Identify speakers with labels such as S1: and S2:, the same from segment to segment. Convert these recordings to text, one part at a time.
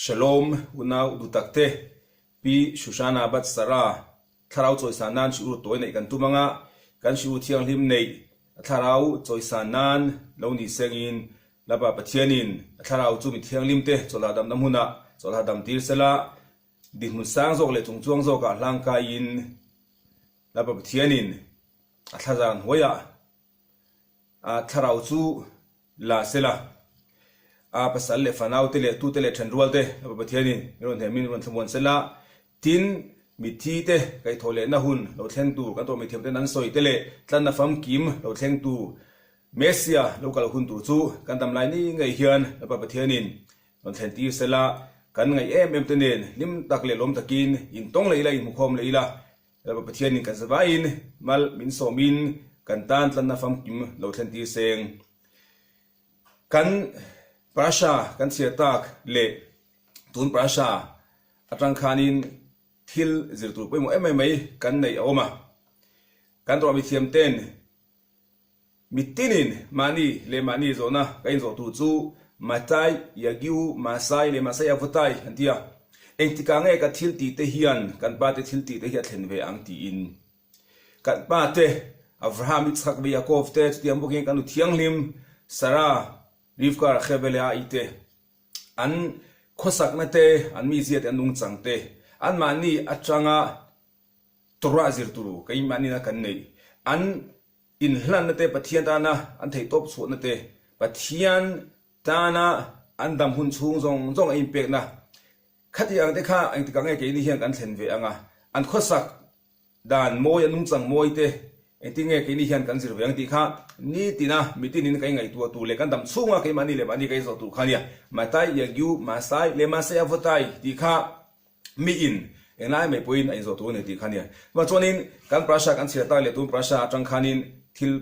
S1: Shalom unau duhtakte Pi Shushana Bat Sarah thlarau chawisan nan shiur tawi neih kan tum anga kan shiur thianghlim neih a thlarau chawisan nan lo ni sengin Lapa Pathianin a thlarau chu mi thianghlimte chawlhahdamna hmunah chawlhahdam tir sela dinhmun sang zawk leh chungchuang zawkah hlangkaiin Lapa Pathianin a thlazar hnuaiah a thlarau chu la sela, a pasal leh fanau te leh tute leh thenrual te Lapa Pathianin min rawn hnemin min rawn thlamuan sela, tin, mitthi te kaihthawh lehna hun lo thleng tur kan tawh mithiam ten an sawi te leh tlanna famkim lo thleng tu Messia lo kal hun tur chu kan dam lai ni ngei hian Lapa Pathianin rawn thlen tir sela, kan ngaih em em te nen hlim tak leh lawm takin intawng leh ila inhmukhawm leh ila. Lalpa Pathianin kan zavaiin mal min sawmin kan tan tlanna famkim lo thlen tir seng. Kan parasha kan chhiar tak leh tun parasha atang khanin thil zir tur pawimawh em em mai kan neih a awm a. Kan tawh mithiam ten Mitinin mahni leh mahni zawhna ka inzawh tur chu Matai, Yagyu, Masai leh Masai Avotai an ti a. Engtikah nge ka thil tih te hian kan pa te thil tih te hi a thlen ve ang tiin. Kan pa te, Avraham, Yitzhak leh Yaakov te, chutiang bawkin kan nu thianghlim, Sarah, Rivka, Rachel leh Ai te, an khawsakna te, an mizia te, an nungchang te, anmahni atanga Torah zir tur keimahni na kan neih. An inhlanna te, Pathian tana an theihtawp chhuahna te, Pathian tana an dam hun chhung zawng zawng a inpekna khati ang te kha engtikah nge keini hian kan thlen ve ang a, an khawsak dan mawi, an nungchang mawi te engtin nge keini hian kan zir ve ang tih kha nitina mitinin kan ingaihtuah tur leh kan dam chhunga keimahni leh mahni kan inzawh tur kha a nia. Matai, Yagyu, Masai leh Masai Avotai tih kha Miin englai mai pawhin a inzawh tur a ni tih kha nia. Chuvang chuanin kan Prasha kan chhiar tak leh tun Prasha atang khanin thil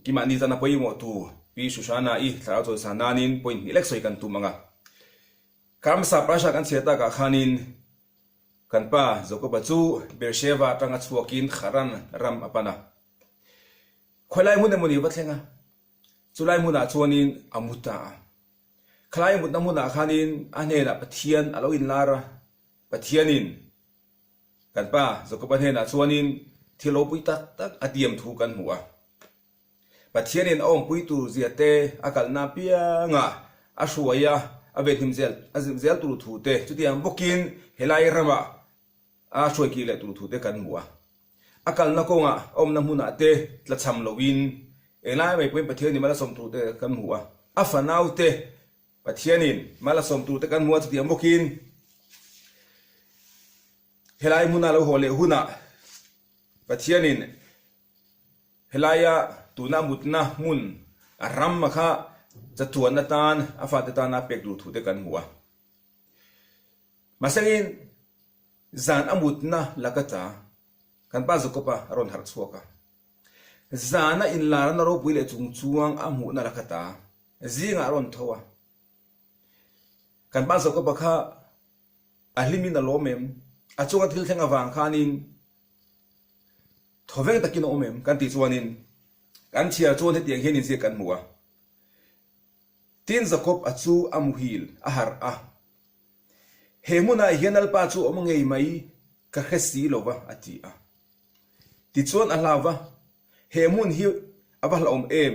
S1: kimahni tana pawimawh tu Pi Shushana-i thlarau chawisan nanin point hnih lek sawi kan tum ang a. Karmasa Prasha kan chhiar takah khanin kan pa Jakoba chu Beersheva atanga chhuakin Haran ram a pan a. Khawilai hmun emawni va thleng a, chulai hmunah chuanin a mu ta a. Khalai mutna hmunah khanin a hnenah Pathian a lo inlar a, Pathianin kan pa Jakoba hnenah chuanin thil ropui tak tak a tiam thu kan hmu a. Pathianin a awmpui tur zia te, a kalna apiangah a hruai a, a venhim zel a zilh zel tur thu te, chutiang bawkin helai ramah a hruai kir leh tur thu te kan hmu a. A kalna kawngah a awmna hmunah te tlachham loin englai mai pawhin Pathianin mal a sawm tur te kan hmu a. A fanau te Pathianin mal a sawm tur te kan hmu a, chutiang bawkin helai hmuna lo haw leh hunah Pathianin helaia tuna mutna hmun a ram a kha chatuan atan a fate tana pek tur thu te kan hmu a. Mahsengin zan a mutna laka ta kan pa Jakob-a a rawn harh chhuak a. Zana inlarna ropui leh chungchuang a hmuhna laka ta zingah a rawn tho a. Kan pa Jakob-a kha a hlimin a lawm em? A chunga thil thleng avang khanin thawveng takin a awm em? Kan tih chuanin kan chhiar chuan hetiang hian inziak kan hmu a. Tin Jakob-a chu a muhil a harh a. He hmunah hian Lalpa chu awm ngei mai ka hre si lo va, a ti a. Tichuan a hlau va, He hmun hi a va hlauhawm em?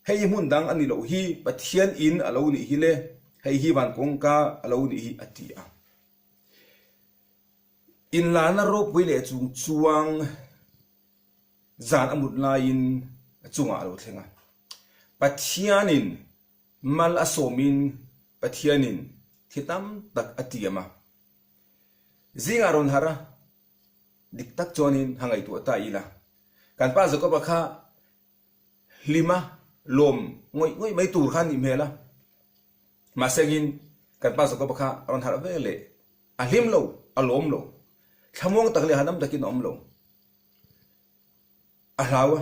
S1: Hei hi hmun dang a ni loh hi, Pathian in a lo nih hi le, hei hi van kawngka a lo nih hi, a ti a. Inlana ropui leh chung chuang zan a mut laiin a chungah a lo thleng a. Pathianin Mal a sawmin Pathianin thi tam tak a tiam a. Zingah rawn harh a, dik tak chuanin ha ngaihtuah ta ila. Kan pa Jakob-a kha hlima lawm ngawih ngawih mai tur kha a nih hmel a. Mahsengin kan pa Jakob-a kha a rawn harh ve leh. A hlim lo, a lawm lo. Thlamuang tak leh hahdam takin a awm lo. A hlau a.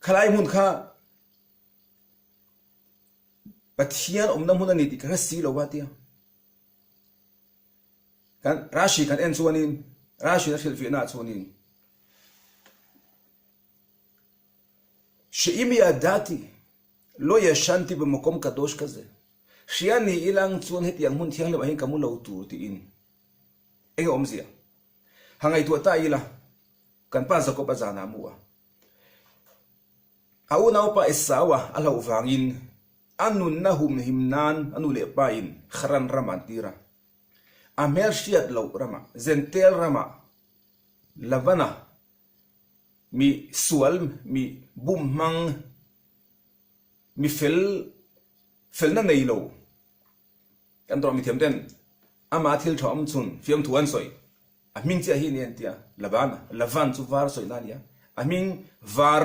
S1: Khalai hmun kha Pathian awmna hmun a ni tih ka hre si lo va tia. Kan Rashi kan en chuanin Rashi a hrilhfiahna ah chuanin She'im yadati lo yashanti b'makom kadosh kaze. Hria ni ilang chuan hetiang hmun thianghlim ah hian ka mu lo tur tiin eng a awmzia? Ha ngaihtuah ta ila, kan pa Jakob a zanah a mu a. A unaupa Esau-a a hlauh vangin a nunna humhim nan a nu leh pa in Haran ramah an tir a. A hmel hriat loh ramah, Zentel ramah, Lavana mi sual, mi bum hmang, mi fel, felna nei lo kan tawh mithiam ten ama thil tha awm chhun fiamthu an sawi. A hming chiah hi a ni an ti a, Laban, Lavan chu var sawina a ni a, a hming var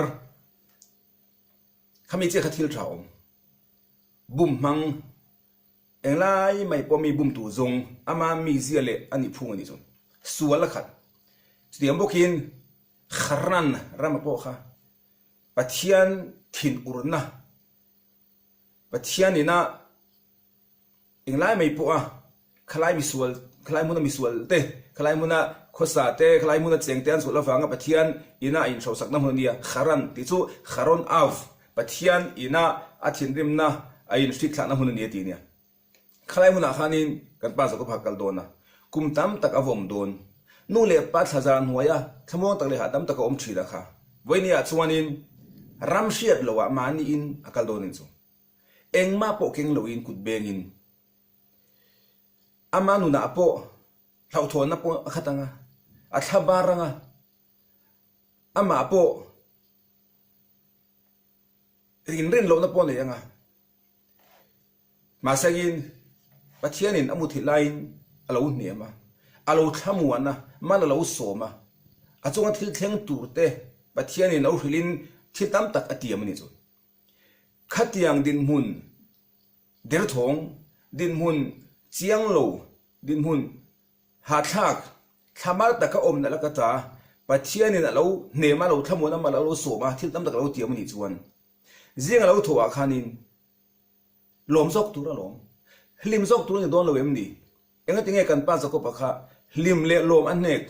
S1: khami chiah kha thil tha awm, bum hmang Englai mai pawh mi bumtu zawng ama mizia leh a nih phung a nih chu. Sual a khat. Chutiang bawkin Haran rama pawh kha Pathian thinurna, Pathian ina englai mai pawha khalai misual, khalai hmuna misual te, khalai hmuna khawsa te, khalai hmuna cheng te an sual avanga Pathian ina a inhrosakna hmun a nia. Haran tih chu Haron Av, Pathian ina a thinrimna a inhrikthlahna hmun a ni a ti nia. Khalai hmunah khanin kan pa Jakob kha kal dawn a, kum tam tak a vawm dawn. Nu leh pa thlazar hnuaia thlamuang tak leh hahdam taka awm thin a kha. Vawinia chuanin ram hriat loah mahniin a kal dawn in chu. Engmah pawh keng loin kut bengin ama nunah pawh hlauhthawnna pawh a khat ang a, a thlabar ang a, amah pawh Inrin lohna pawh nei anga. Mahsengin Pathianin a muthilh laiin a lo hnem a, a lo thlamuan a, man a lo sawm a, a chunga thil thleng tur te Pathianin lo hrilhin thil tam tak a tiam a ni chu. Khatiang dinhmun derthawng, dinhmun chiang lo, dinhmun Hahthlak, thlamar taka awm nalh a ka ta, Pathianin a lo hnem a, lo thlamuan a, mal a lo sawm a, thil tam tak a lo tiam a nih chuan zing a lo thaw ah khanin lawm zawk tur a lawm. Hlim zawk tur a ni dawn lo em ni? Engati nge kan pa Jakob-a kha hlim leh lawm a hnek?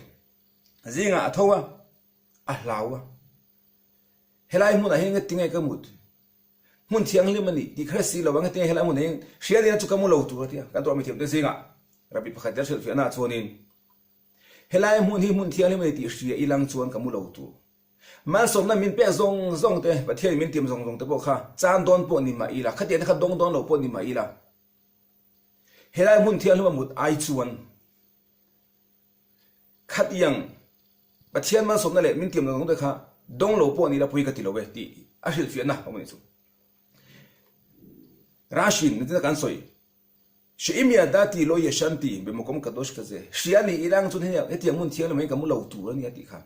S1: Zingah a tho a, a hlau a. Helai hmunah hian engati nge ka mut? Hmun thianghlim a ni tih kha si lo a, engati nge helai hmun hi hria nia chu ka mu lo tur a tia. Kan tuah mithiam te zingah Rabbi pakhat tel hrilhfiahna ah chuanin helai hmun hi hmun thianghlim a ni tih hria ilang chuan ka mu lo tur. Malsawmna min pek zawng zawng te, Pathianin min tiam zawng zawng te pawh kha chan dawn pawh ni mah ila, khatiang te kha dawng dawn lo pawh ni mah ila, helai hmun thianghlim a mut ai chuan Khatiang Pathian malsawmna leh min tiam lo te kha dawng lo pawh ni la pui ka ti lo e tih a hrilhfiahna awm a ni chu. Rashin nitin a kan sawi Sheimia dati lo ye shanti bemakom kadosh kaze hria ni ilang chuan hetiang hmun thianghlim hi ka mu lo tur a nia tih kha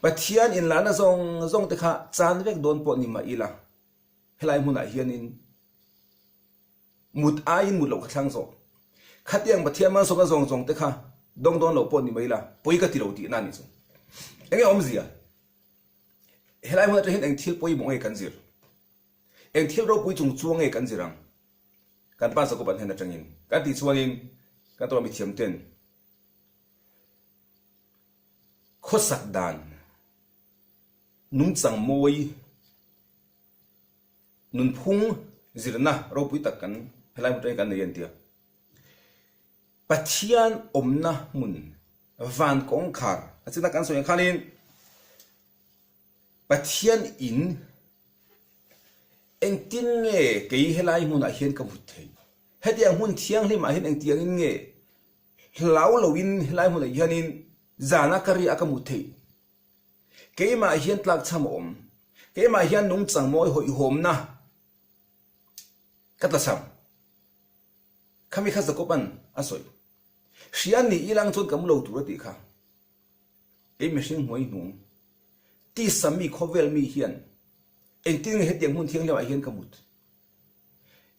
S1: Pathian inlarna zawng zawng te kha chan vek dawn pawh ni mah ila helai hmunah hianin Mut aiin mut loh ka thlang zawk. Khatiang Pathian malsawmna zawng zawng te kha dawng dawn lo pawh ni mai la, pawi ka ti lo tihna a nih chu. Enge awmzia? Helai hmun atang hian eng thil pawimawh nge kan zir? Eng thil ropui chung chuang nge kan zir ang? Kan pa Jakob an hnen atangin kan tih chuanin kan tawh mithiam ten khawsak dan nungchang mawi Nunphung zirna ropui tak kan helai hmun atangin kan nei a ni tia. Pathian awmna hmun van kawngkhar a china kan sawi ang khanin Pathian in engtin nge kei helai hmunah hian ka hmut theih? Hetiang hmun thianghlimah hian engtiangin nge hlau loin helai hmunah hianin zana ka riah a ka hmut theih? Keimah hian tlakchham a awm. Keimah hian nungchang mawi hawihhawmna ka tlachham. Khami kha Jakob-a'n a sawi. Hria ni ilang chuan ka mu lo tur a tih kha. Kei mihring hnuai hnung, tisa mi khawvel mi hian engtin nge hetiang hmun thianghlimah hian ka mut?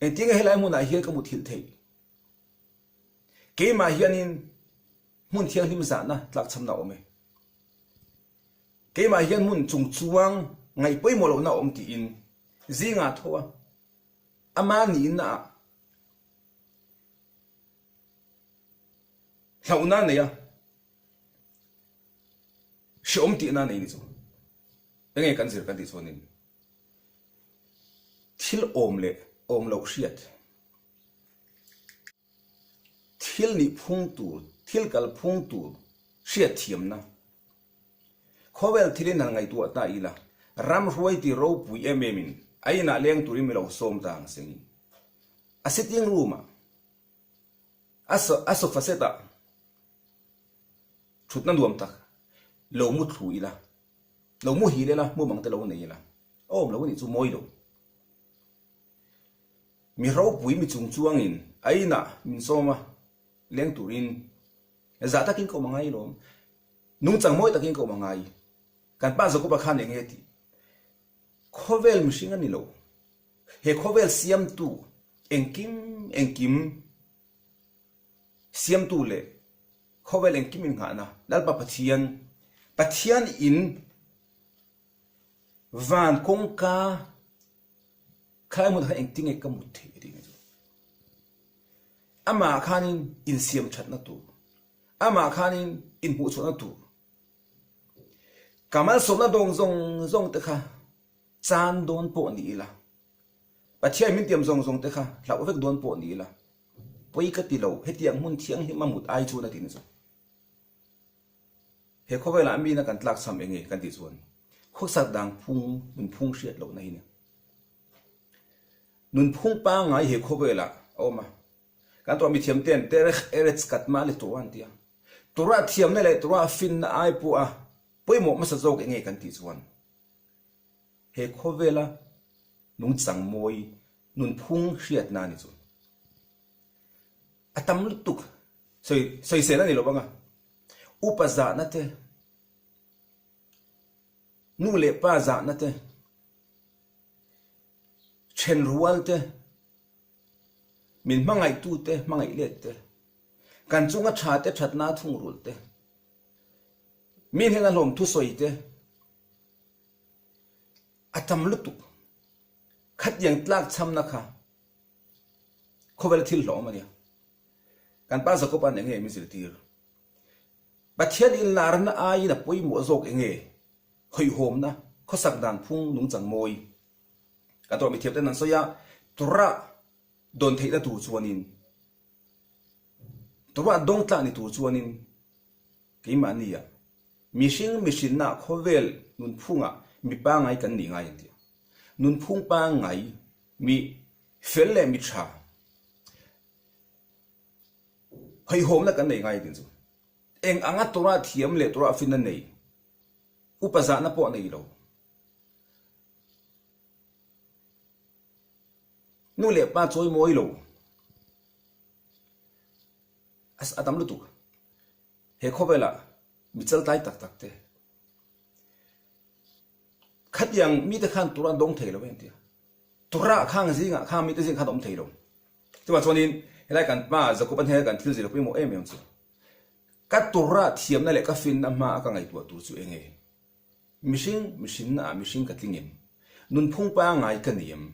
S1: Engtin nge helai hmunah hian ka muthilh theih? Keimah hianin hmun thianghlim zahna tlakchhamna a awm e. Keimah hian hmun chung chuang ngaih pawimawh lohna a awm tiin zingah tho a, ama nihna ah hlauhna a nei a, hreawm tihna a nei ni chu. Enge kan zir kan tih chuanin thil awm leh awm loh hriat. Thil nih phung tur, thil kal phung tur hriatthiamna. Khawvel thilin han ngaihtuah ta ila, ram hruaiti ropui em em in a inah leng turin mi lo sawm ta ang sengin a sitting room ah, a sofa set ah thutna nuam tak lo mu thlu ila, lo muhil ila, mumang te lo nei ila, a awm lo a nih chu mawi lo. Mi ropui mi chung chuangin a inah min sawm a, leng turin zah takin ka awm a ngai lawm, nungchang mawi takin ka awm a ngai. Kan pa Jakob-a khan eng nge tih? Khawvel mihring a ni lo. He khawvel siamtu engkim engkim siamtu leh khawvel engkim innghahna Lalpa Pathian, Pathian in van kawngka Khalai hmunah khan engtin nge ka mut theih a tih mai chu. Amah khanin insiam thatna tur, amah khanin inhmuhchhuahna tur, ka malsawmna dawng zawng zawng te kha chan dawn pawh ni ila, Pathian min tiam zawng zawng te kha hlauh vek dawn pawh ni ila, pawi ka ti lo, hetiang hmun thianghlim a mut ai chuan a tih ni chu. He khawvelah mina kan tlak cham enge kan tih chuan khawsak dang phung nunphung hriat lohna hi a ni. Nunphung pangngai he khawvelah a awm a, kan tuah mithiam ten Derech Eretz Katma le Torah an ti a. Torah thiamna leh Torah finna ai pawha pawimawh hmasa zawk enge kan tih chuan he khawvela nungchang mawi nunphung hriatna a ni chu. A tam lutuk sawi sawisel a ni lo vang a, upa zahna te, nu leh pa zahna te, then rual te, min hmangaihtu te hmangaih let te, kan chunga tha te thatna thungrulh te, mi hnena hlawm thusawi te a tam lutuk. Khatiang tlak chhamna kha Khawvel thil hlawm a nia. Kan pa Jakob-a'n eng nge min zirtir? Pathian inlarna aiin a pawimawh zawk eng nge? Hawihhawmna, khawsak dan phung nungchang mawi. Kan tawh mithiam ten an sawi a, Torah dawn theihna tur chuanin, Torah dawng tlak ni tur chuanin keimahnia mihring mihrinna khawvel nunphungah mi pangngai kan nih ngai an ti a. Nunphung pangngai Mi fel leh mi tha hawihhawmna kan nei ngai tin chu eng anga Torah thiam leh Torah finna nei upa zahna pawh nei lo. Nu leh pa chawi mawi lo a tam lutuk. He khawvelah mi chaltlai tak tak te Khatiang mite khan Torah an dawng thei lo em tia. Torah khang zingah khang mite zingah khan a awm thei lo. Chuvang chuanin helai kan pa Jakob-a hnena kan thil zir a pawimawh em em chu. Ka Torah thiamna leh ka finna hma a ka ngaihtuah tur chu eng nge? Mihring mihrinna ah mihring ka tling em? Nunphung pangngai ka ni em?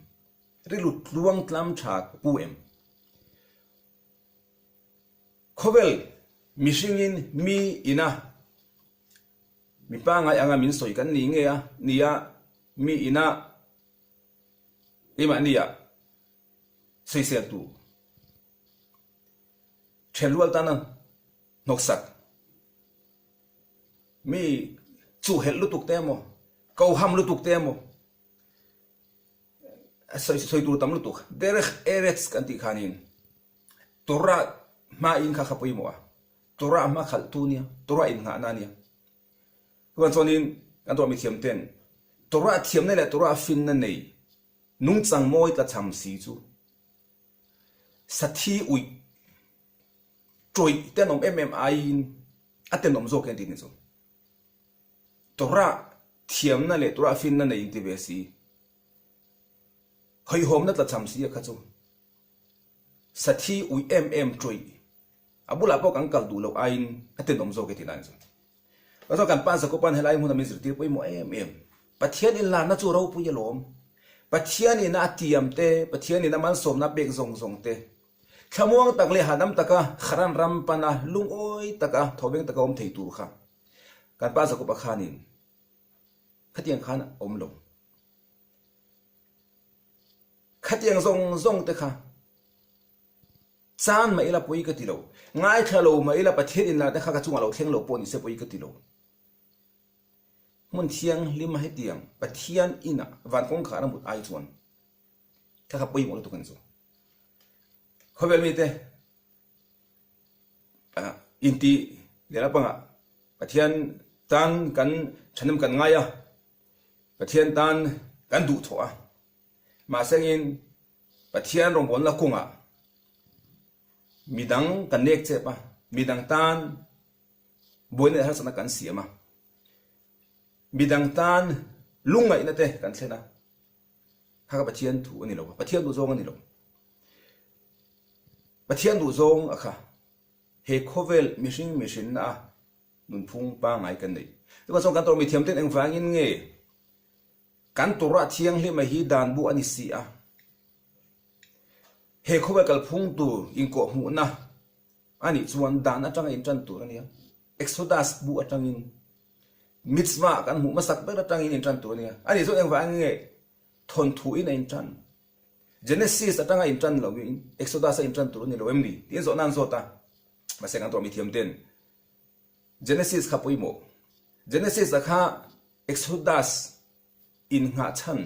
S1: Rilru tluang tlam tha ka pu em? Khawvel mihringin mi ina Mi pangngai anga min sawi kan ni nge a, nia mi ina keimahni ah sawisel tur then rual tana hnawksak mi chuhhelh lutuk te emaw koham lutuk te emaw sawi tur tam lutuk Derech Eretz kan tih khanin Torah hmain kha kha pawimawh a. Torah hma khalhtu nia, Torah innghahna nia. Chuan chuanin kan tuah mithiam ten Torah thiamna leh Torah finna nei nungchang mawi tlachham si chu sathi uih tawih tenawm em em aiin a tenawm zawk hian tih ni chu. Torah thiamna leh Torah finna nei inti ve si, hawihhawmna tlachham si a kha chu sathi uih em em tawih A bulah pawh kan kal duh loh aiin a tenawm zawk e tih lai chuan. Chuan kan pa Jakoba'n helai hmuna min zirtir pawimawh em em. Pathian inlarna chu ropui alawm. Pathian ina a tiam te, Pathian ina malsawmna pek zawng zawng te, thlamuang tak leh hahdam taka Haran ram pana lungawi taka thawveng taka awm thei tur kha kan pa Jakoba khanin khatiang khan a awm lo. Khatiang zawng zawng te kha. Chan mah ila pawi ka ti lo. Ngaithla lo mah ila Pathian inlar te kha ka chungah lo thleng lo pawh ni se pawi ka ti lo. Hmun thianghlim a hetiang Pathian inah van kawngkhar a mut ai chuan kha kha pawimawh lutuk a ni chu. Khawvel mite inti leh lampangah Pathian tan kan thahnem kan ngai a, Pathian tan kan duhthawh a, mahsengin Pathian rawngbawlna kawngah midang kan nek chep a, midang tan buaina leh harsatna kan siam a, midang tan lungngaihna te kan thlen a, kha kha Pathian thu a ni lo, Pathian duhzawng a ni lo. Pathian duhzawng a kha he khawvel mihring mihrinna a nunphung pangngai kan nei. Chuvang chuan kan tawrh mithiam ten engvangin nge kan Torah thianghlima hi dan bu a ni si a, he khawvel kalphung tur inkawhhmuhna a nih chuan dan atanga intan tur a nia. Exodus bu atangin mitzvah kan hmuh hmasak ber atangin intan tur a nia. A nih chuan engvangin nge thawnthuin a intan? Genesis atanga intan loin Exodus a intan tur a ni lo em ni? Tiin zawhna an zawt a. Mahse kan tuah mithiam ten Genesis kha pawimawh. Genesis a kha Exodus innghah chhan.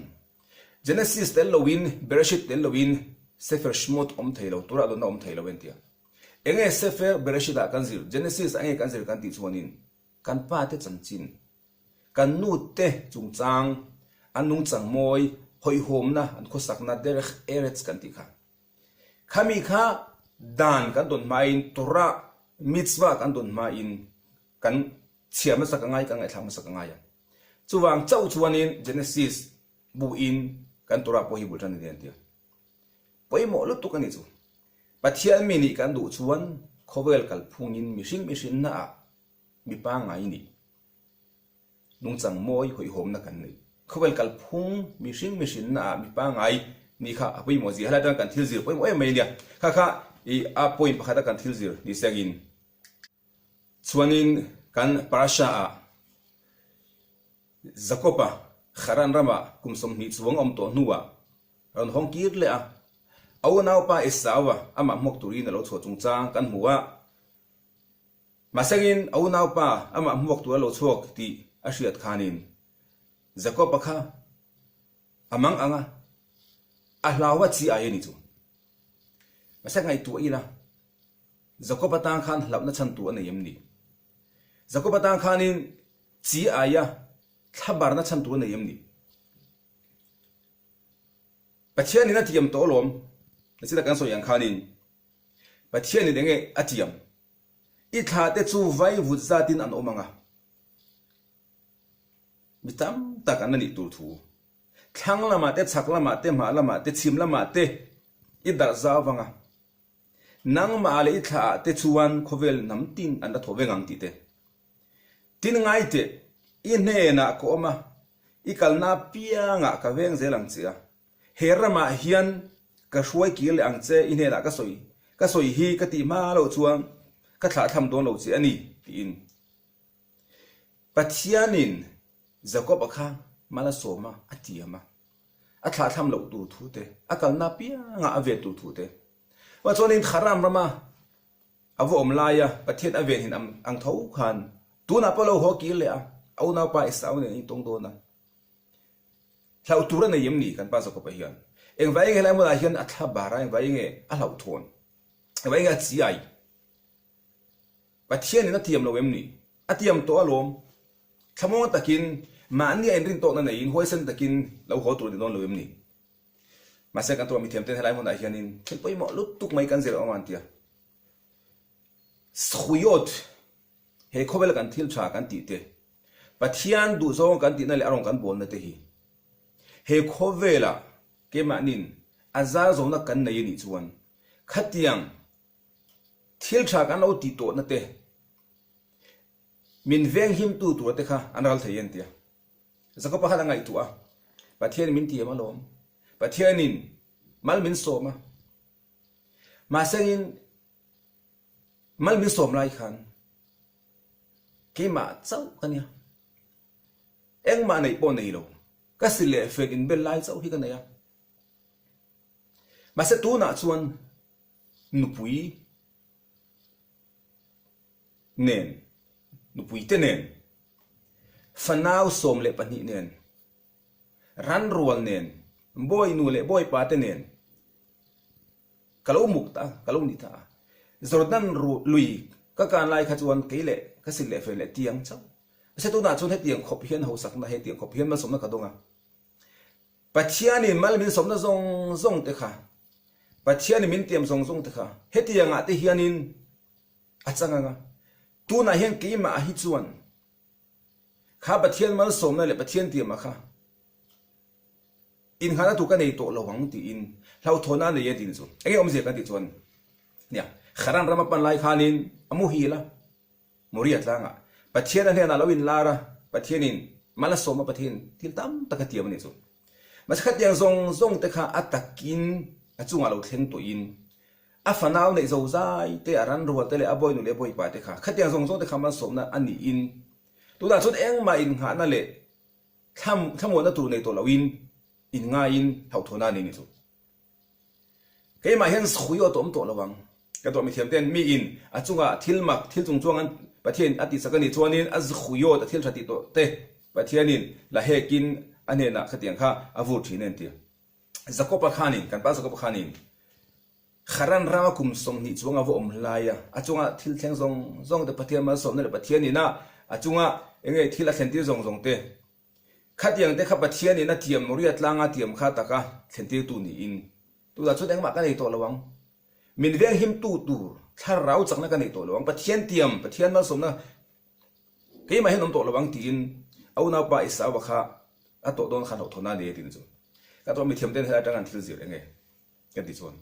S1: Genesis tel loin Bereshit tel loin Sefer Shmot awm thei lo, Torah dawnna awm thei lo entia. Enge Sefer Bereshit ah kan zir, Genesis ah enge kan zir kan tih chuanin kan pa te chanchin Kan nute chungchang, an nungchang mawi, hawihhawmna, an khawsakna derech eretz kan tih kha. Khami kha dan kan dawn hmain, Torah, mitzvah kan dawn hmain kan chhiar hmasak a ngai, kan ngaihthlak hmasak a ngai a. Chuvang chauh chuanin Genesis buin kan Torah pawh hi bul tan a ni an ti a. Pawimawh lutuk a ni chu. Pathian mi nih kan duh chuan khawvel kalphungin mihring mihrinnaah mi pangngai nih Nungchang mawi hawihhawmna kan nei. Khawvel kalphung mihring mihrinna ah mi pangngai nih kha a pawimawh zia. Helai atang kan thil zir pawimawh em mai ania. Kha kha i a point pakhat a kan thil zir ni sengin. Chuanin kan parasha ah Jakob-a Haran ramah kum 20 chuang a awm tawh hnuah rawn hawng kir leh a. A unaupa Esau-a amah hmuak turin a lo chhuah chungchang kan hmu a. Mahsengin a unaupa amah hmuak tur a lo chhuak tih a hriat khanin Jakob-a kha a mang ang a, a hlau a chi ai a ni chu. Mahse ngaihtuah ila, Jakob-a tan khan hlauhna chhan tur a nei em ni? Jakob-a tan khanin chi aia thlabarna chhan tur a nei em ni? Pathianin a tiam tawh alawm, nachina kan sawi ang khanin Pathianin enge a tiam? I thla te chu vai vut zatin an awm ang a, mi tam tak an la nih tur thu. Thlang lamah te, chhak lamah te, hmah lamah te, chhim lamah te i darh zau vang a, nangmah leh i thla ah te chuan khawvel hnam tin an la thaw veng ang tih te. Tin ngai teh, i hnenah ka awm a, i kalna apiangah ka veng zel ang che a, He ramah hian ka hruai kir leh ang che i hnenah ka sawi ka sawi hi ka tih hma loh chuan ka thlahthlam dawn lo che a ni, tiin. Pathianin Jakob-a kha mal a sawm a, a tiam a, a thlahthlam loh tur thu te, a kalna apiangah a ven tur thu te. Chuvang chuanin Haram rama a va awm laia Pathian a ven hin ang tho khan tunah pawh a lo haw kir leh a, a unaupa Esau nen an intawng dawn a. Hlauh tur a nei em ni kan pa Jakob-a hian? Engvai nge helai hmunah hian a thla bar a, engvai nge a hlauhthawn? Engvai nge a chiai? Pathianin a tiam lo em ni? A tiam tawh alawm. Thlamuang takin, mahni a inrin tawhna neiin huaisen takin lo haw tur a ni dawn lo em ni? Mahse kan tuah mithiam ten helai hmunah hianin thil pawimawh lutuk mai kan zir awm a an ti a. Zkhuyot, he khawvela kan thil tha kan tih te, Pathian duhzawng kan tihna leh a rawn kan bawlna te hi he khawvela keimahnin a zar zawhna kan nei a nih chuan khatiang thil tha kan lo tih tawhna te min venghimtu tura te kha an ral thei a ni tia. Jakob-a khan a ngaihtuah a, Pathianin min tiam alawm, Pathianin mal min sawm a, mahsengin Mal min sawm lai khan keimah chauh ka nia, engmah neih pawh nei lo, ka si leh fel inbel lai chauh hi ka nei a. Mahse tunah chuan. Nupui nen, nupui te nen, fanau 12 nen, ranrual nen, bawinu leh bawipa te nen ka lo muk ta a, ka lo ni ta a. Jordan lui ka kan lai kha chuan kei leh ka sil leh fen leh tiang chauh. Mahse tunah chuan hetiang khawp hian hausakna, hetiang khawp hian malsawmna ka dawng a. Pathianin mal min sawmna zawng zawng te kha, Pathianin min tiam zawng zawng te kha hetiangah te hianin a chang ang a. Tunah hian keimah hi chuan kha Pathian malsawmna leh Pathian tiamah kha inngahna tur ka nei tawh lo ang tiin hlauhthawnna a nei e tih chu. Enge awmzia kan tih chuan nia, Haran rama pan lai khanin a muhil a. Moria tlangah Pathian a hnenah lo inlar a, Pathianin mal a sawm a, Pathian thil tam tak a tiam a nih chu. Mahse khatiang zawng zawng te kha a takin a chungah lo thleng tawhin a fanau neih zozai te, a ranrual te leh a bawinu leh a bawipa te kha khatiang zawng zawng te kha malsawmna a niin tunah chuan engmah innghahna leh thlamuanna tur nei tawh loin inngaiin hlauhthawnna a nei a nih chu. Keimah hian sawi aw tawm tawh lo ang. Ka tuah mithiam ten miin a chungah thil mak, thil chung chuang an Pathian a tihsak a nih chuanin a zhuiawt a thil tha tih tawh te Pathianin la hekin a hnenah khatiang kha a vur thin a entir. Jakob-a khanin, kan pa Jakob-a khanin Haran rama kum 20 chuang a va awm lai a, a chunga thil thleng zawng zawng te Pathian malsawmna leh Pathianin a a chunga enge thil a thlentir zawng zawng te Khatiang te kha Pathianin a tiam Moria tlanga tiam kha taka thlentirtu niin, tunah chuan engmah ka nei tawh lo ang. Min venghimtu tur thlarau chakna ka nei tawh lo ang. Pathian tiam, Pathian malsawmna keimah hian awm tawh lo ang tiin a unaupa Esau-a kha a tawh dawn khan hlauhthawn a nei a tih chu. Ka tawh mithiam ten helai atanga an thil zir enge ka ti chuan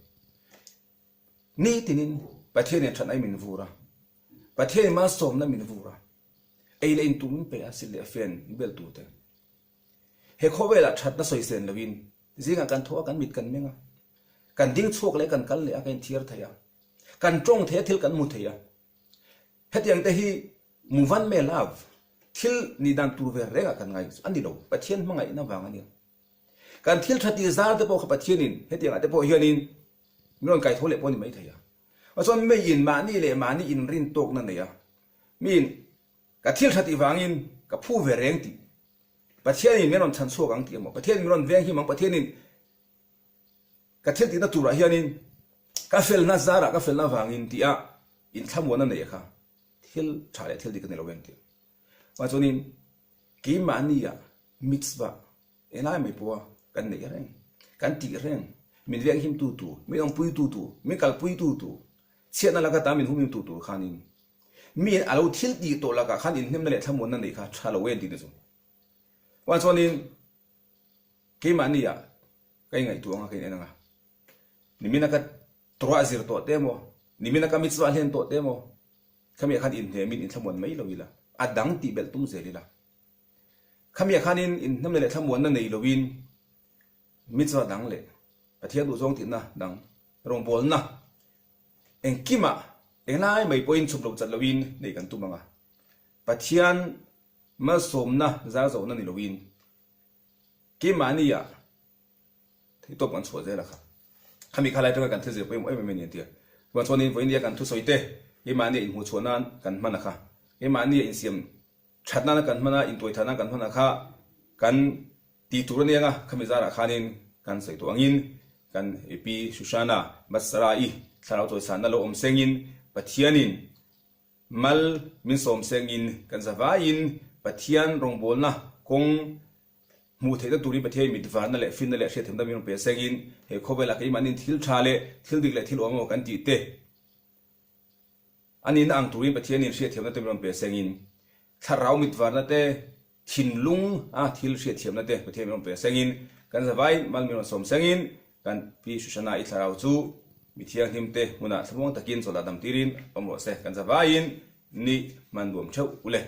S1: nitinin Pathianin thatna min vur a, Pathianin malsawmna min vur a, Ei leh in tum pe a sil leh fen bel tur te. He khawvelah thatna sawi sen loin zingah kan tho a, kan mit kan meng a, kan ding chhuak leh kan kal leh a, kan inthiar thei a, kan tawng thei a, thil kan hmu thei a. Hetiang te hi muvan me love, thil nih dan tur ve rengah kan ngai chu a ni lo, Pathian hmangaihna vang a nia. Kan thil tha tih zar te pawh kha Pathianin hetiangah te pawh hianin min rawn kaitho leh pawh a ni maithei a. Chuan meiin mahni leh mahni inrin tawkna nei a, Miin ka thil tha tih vangin ka phu ve reng tih, Pathianin min rawn chhan chhuak ang tih emaw, Pathianin min rawn veng him ang, Pathianin ka thil tihna turah hianin ka felna zarah ka felna vangin tih a inthlamuanna nei kha thil tha leh thil dik a ni lo em tih. Mahse chuanin keimahnia mitzvah englai mai pawha kan neih reng, kan tih reng, min veng himtu tur, min awmpuitu tur, min kalpuitu tur, chhiatna laka ta min humhimtu tur khanin Mi a lo thil tih tawh lakah khan inhnemna leh thlamuanna neih kha tha lo em tih te chu. Chuan chuanin keimahni ah ka ingaihtuah anga ka in en anga, nimina ka Torah zir tawh te emaw, nimina ka mitzvah hlen tawh te emaw, khami ah khan inhnemin inthlamuan mai lo ila, a dang tih belh tum zel ila. Khami ah khanin inhnemna leh thlamuanna nei loin mitzvah dang leh Pathian duhzawng tihna dang rawngbawlna Engkimah englai mai pawhin chhuk lo chat loin nei kan tum ang a, Pathian malsawmna zar zohna ni loin keimahnia theihtawp kan chhuah zel a kha. Khami kha lai atanga kan thil zir pawimawh em em a ni an ti a. Chuan chuanin vawinia kan thusawi te keimahnia inhmuhchhuah nan kan hman a kha, keimahnia insiam That nana kan hman a, intuai that nana kan hman a kha kan tih tur a ni ang a, khami zarah khanin kan sawi tawh angin kan Pi Shushana Batsara-i thlarau chawisanna lo awm sengin Pathianin mal min sawm sengin kan zavaiin Pathian rawngbawlna kawng hmuh theihna turin Pathianin mitvarna leh finna leh hriatthiamna min rawn pe sengin he khawvelah keimahnin thil tha leh thil dik leh thil awm emaw kan tih te A nihna ang turin Pathianin hriatthiamna te min rawn pe sengin, thlarau mitvarna te, thinlung a thil hriatthiamna te Pathian min rawn pe sengin, kan zavai mal min rawn sawm sengin, kan Pi Shushana i thlarau chu mi thianghlim te hmunah thlamuang takin chawlh ah dam tirin awm rawh se. Kan zavaiin ni hman nuam theuh ule.